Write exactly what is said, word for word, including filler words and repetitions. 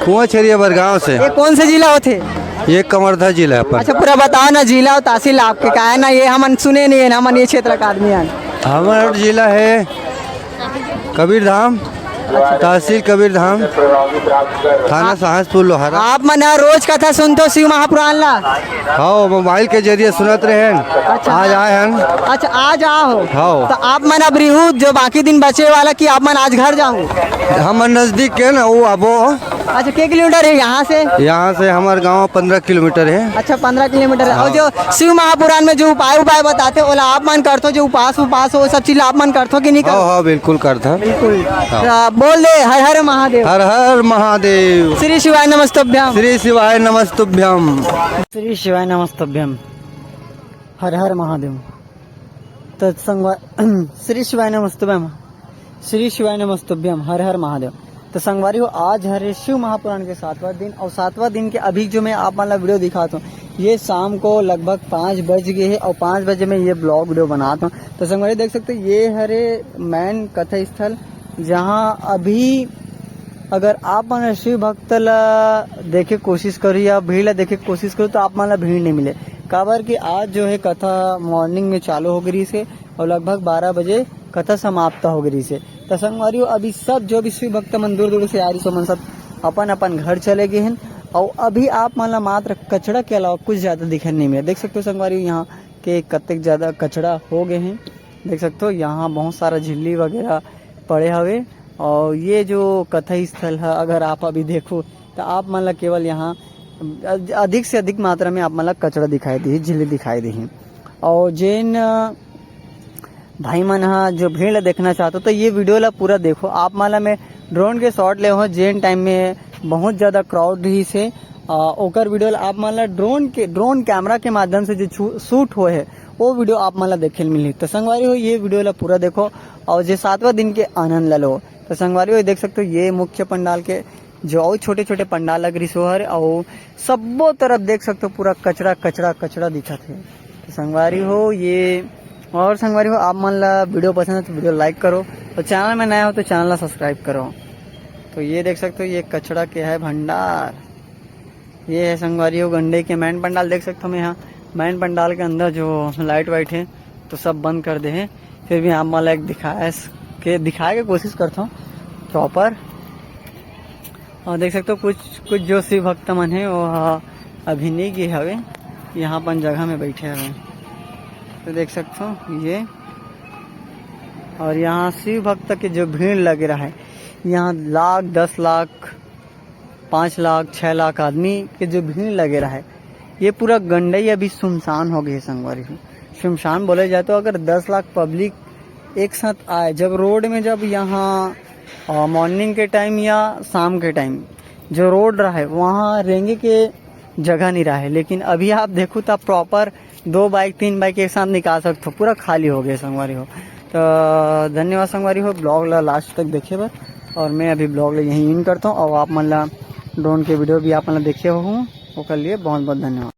कुआं छेरिया बरगांव से। ये कौन से जिला होथे? ये कवर्धा जिला है अपन। अच्छा, पूरा बताओ ना, जिला और तहसील आपके का है ना, ये हमन सुने नहीं है ना, हमन ये क्षेत्र का आदमी है। हमारा जिला है कबीरधाम, तहसील कबीरधाम, थाना शाहजपुर लोहारा। आप मन ह रोज कथा सुनथो शिव महापुराण ला? हाँ, मोबाइल के जरिए सुनत रहे हैं। अच्छा। आज आए हैं। अच्छा, आज आ हो। हाँ। तो आप मन अब रिहू जो बाकी दिन बचे वाला कि आप मन आज घर जाहू? हमर नजदीक के ना, वो आबो। अच्छा, के किलोमीटर है यहाँ से? यहाँ से हमार गांव पन्द्रह किलोमीटर है। अच्छा, पन्द्रह किलोमीटर है। और हाँ। जो शिव महापुराण में जो उपाय, उपाय बताथे, ओला आप मन करथो, जो उपास, उपास हो, सब चीज आप मन करथो कि नहीं करथो? हाँ, हाँ, बिल्कुल करथो। बिल्कुल। हाँ। तो बोल दे, हर हर महादेव। हर हर महादेव। श्री शिवाय नमस्तुभ्यम। श्री शिवाय नमस्तुभ्यम। श्री शिवाय नमस्तुभ्यम। हर हर महादेव। तो संगवा-, श्री शिवाय नमस्तुभ्यम। श्री शिवाय नमस्तुभ्यम। हर हर महादेव। तो संगवारी हो, आज हरे शिव महापुराण के सातवां दिन, और सातवां दिन के अभी जो मैं आप मन ला वीडियो दिखात हूँ, ये शाम को लगभग पाँच बज गए हैं और पाँच बजे मैं ये ब्लॉग वीडियो बनात हूँ। तो संगवारी देख सकते हो, ये हरे मेन कथा स्थल, जहाँ अभी अगर आप मन शिव भक्त ला देखे कोशिश करो या भीड़ ला देखे कोशिश करो, तो आप मन ला भीड़ नहीं मिले। काबर कि आज जो है कथा मॉर्निंग में चालू हो गई से और लगभग बारह बजे कथा समाप्त हो गई से। तो संगवारी हो, अभी सब जो भी शिव भक्त मन दूर दूर से आ रही सो मन सब अपन अपन घर चले गए हैं। और अभी आप मन ला मात्र कचरा के अलावा कुछ ज़्यादा दिखने नहीं मिले। देख सकते हो संगवारी हो, यहाँ के कतेक ज़्यादा कचरा हो गए हैं। देख सकते हो, यहाँ बहुत सारा झिल्ली वगैरह पड़े हवे। और ये जो कथा स्थल है, अगर आप अभी देखो, तो आप मन ला केवल यहाँ अध-, अधिक से अधिक मात्रा में आप मन ला कचरा दिखाई दी, झिल्ली दिखाई दी। और जेन, अ, भाई मन हा जो भीड़ ला देखना चाहते हो, तो ये वीडियो ला पूरा देखो। आप मन ला मैं ड्रोन के शॉट ले हो, जेन टाइम में बहुत ज़्यादा क्राउड रही से, अ, ओकर वीडियो ला आप मन ला ड्रोन के, ड्रोन कैमरा के माध्यम से जो छू-, शूट होए है, वो वीडियो आप मन ला देखे ल मिलही। तो संगवारी हो, ये वीडियो ला पूरा देखो और जे सातवां दिन के आनंद ला लो। तो संगवारी हो, देख सकते हो, ये मुख्य पंडाल के जो अउ छोटे-छोटे पंडाल लग रही सो हर, अउ सब्बो तरफ देख सकते हो, पूरा कचरा, कचरा, कचरा दिखत है। तो संगवारी हो, ये, और संगवारी हो, आप मन ला वीडियो पसंद है तो वीडियो लाइक करो, और चैनल में नया हो तो चैनल ला सब्सक्राइब करो। तो ये देख सकते हो, ये कचरा के है भंडार। ये है संगवारी हो गंडई के मेन पंडाल, देख सकते हो मैं यहाँ मेन पंडाल के अंदर जो लाइट वाइट है तो सब बंद कर दे है। फिर भी आप मन ला एक दिखाए स-, के दिखाए के कोशिश करता हूँ प्रॉपर। और देख सकते हो कुछ, कुछ जो शिव भक्त मन है वो ह-, अभी नहीं गए हवे, यहाँ अपन जगह में बैठे हवे। तो देख सकते हो ये, और यहाँ शिव भक्त के जो भीड़ लगे रहा है, यहाँ लाख, दस लाख, पाँच लाख, छः लाख आदमी के जो भीड़ लगे रहा है, ये पूरा गंडई अभी सुनसान हो गई है संगवारी हो। सुनसान बोले जाए तो अगर दस लाख पब्लिक एक साथ आए, जब रोड में, जब यहाँ, अ, मॉर्निंग के टाइम या शाम के टाइम जो रोड रहा है, वहाँ रेंगे के जगह नहीं रहा है, लेकिन अभी आप देखो तो प्रॉपर दो बाइक, तीन बाइक एक साथ निकाल सकते हो, पूरा खाली हो गया संगवारी हो। तो धन्यवाद संगवारी हो ब्लॉग ला लास्ट तक देखे बर, और मैं अभी ब्लॉग ला यहीं एंड करता हूँ, और आप मन ला ड्रोन के वीडियो भी आप मन ला देखे हो, ओकर लिए बहुत बहुत धन्यवाद।